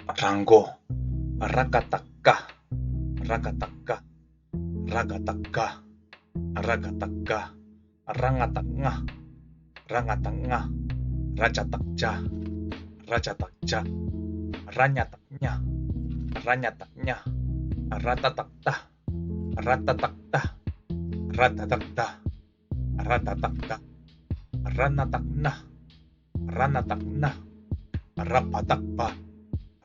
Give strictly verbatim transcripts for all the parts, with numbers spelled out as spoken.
ར་མགོ། ར་ག་བཏགས་རྐ། ར་ག་བཏགས་རྐ། ར་ག་བཏགས་རྒ། ར་ག་བཏགས་རྒ། ར་ང་བཏགས་རྔ། ར་ང་བཏགས་རྔ། ར་ཇ་བཏགས་རྒྱ། ར་ཇ་བཏགས་རྒྱ། ར་ཉ་བཏགས་རྙ། ར་ཉ་བཏགས་རྙ། ར་ཏ་བཏགས་རྟ། ར་ཏ་བཏགས་རྟ། ར་ད་བཏགས་རྡ། ར་ད་བཏགས་རྡ། ར་ན་བཏགས་རྣ། ར་ན་བཏགས་རྣ། ར་བ་བཏགས་རྦ།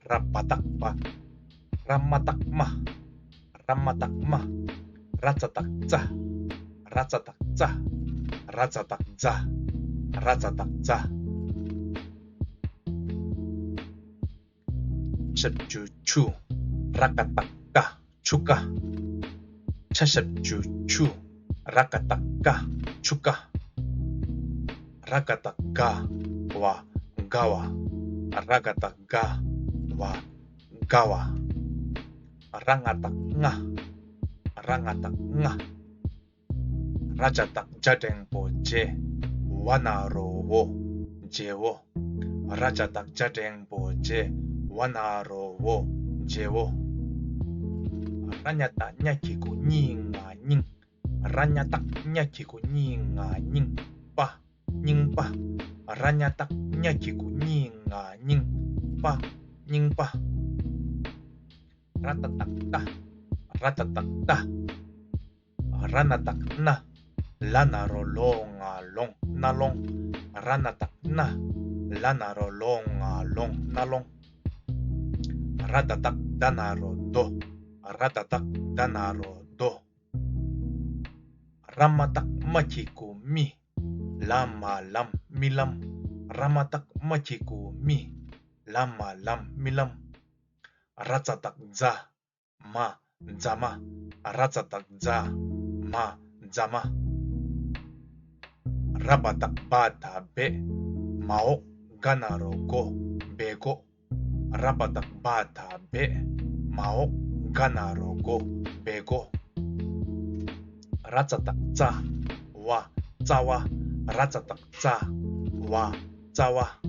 ར་བ་བཏགས་རྦ། ར་མ་བཏགས་རྨ། ར་མ་བཏགས་རྨ། ར་ཙ་བཏགས་རྩ། ར་ཙ་བཏགས་རྩ། ར་ཛ་བཏགས་རྫ། ར་ཛ་བཏགས་རྫ། ཞབས་ཀྱུ་ཆུ། ར་ག་བཏགས་རྐ། ཆུ་རྐ། ཆ་ཞབས་ཀྱུ་ཆུ། ར་ག་བཏགས་རྐ། ཆུ་རྐ། ར་ག་བཏགས་རྒ། བ། རྒ་བ། ར་ག་བཏགས་རྒ། བ། རྒ་བ། ར་ང་བཏགས་རྔ། ར་ང་བཏགས་རྔ། ར་ཇ་བཏགས་རྗ་འགྲེང་བུ་རྗེ། བ་ན་རོ་བོ། རྗེ་བོ། ར་ཇ་བཏགས་རྗ་འགྲེང་བུ་རྗེ། བ་ན་རོ་བོ། རྗེ་བོ། ར་ཉ་བཏགས་རྙ་གི་གུ་རྙི་ང་རྙིང་། ར་ཉ་བཏགས་རྙ་གི་གུ་རྙི་ང་རྙིང་། པ། རྙིང་པ། ར་ཉ་བཏགས་རྙ་གི་གུ་རྙི་ང་རྙིང་། པ། རྙིང་པ། ར་ཏ་བཏགས་རྟ། ར་ཏ་བཏགས་རྟ། ར་ན་བཏགས་རྣ། ལ་ན་རོ་ལོ་ང་ལོང་། རྣ་ལོང་། ར་ན་བཏགས་རྣ། ལ་ན་རོ་ལོ་ང་ལོང་། རྣ་ལོང་། ར་ད་བཏགས་རྡ་ན་རོ་རྡོ། ར་ད་བཏགས་རྡ་ན་རོ་རྡོ། ར་མ་བཏགས་རྨ་གི་གུ་རྨི། ལ་མ་ལམ་རྨི་ལམ། ར་མ་བཏགས་རྨ་གི་གུ་རྨི། ལ་མ་ལམ་རྨི་ལམ། ར་ཙ་བཏགས་རྫ། མ། རྫ་མ། ར་ཙ་བཏགས་རྫ། མ། རྫ་མ། ར་བ་བཏགས་རྦ་ད་རྦད། མ་འོག་རྒ་ན་རོ་རྒོ། རྦད་རྒོ། ར་བ་བཏགས་རྦ་ད་རྦད། མ་འོག་རྒ་ན་རོ་རྒོ། རྦད་རྒོ། ར་ཙ་བཏགས་རྩ། བ། རྩ་བ། ར་ཙ་བཏགས་རྩ། བ། རྩ་བ།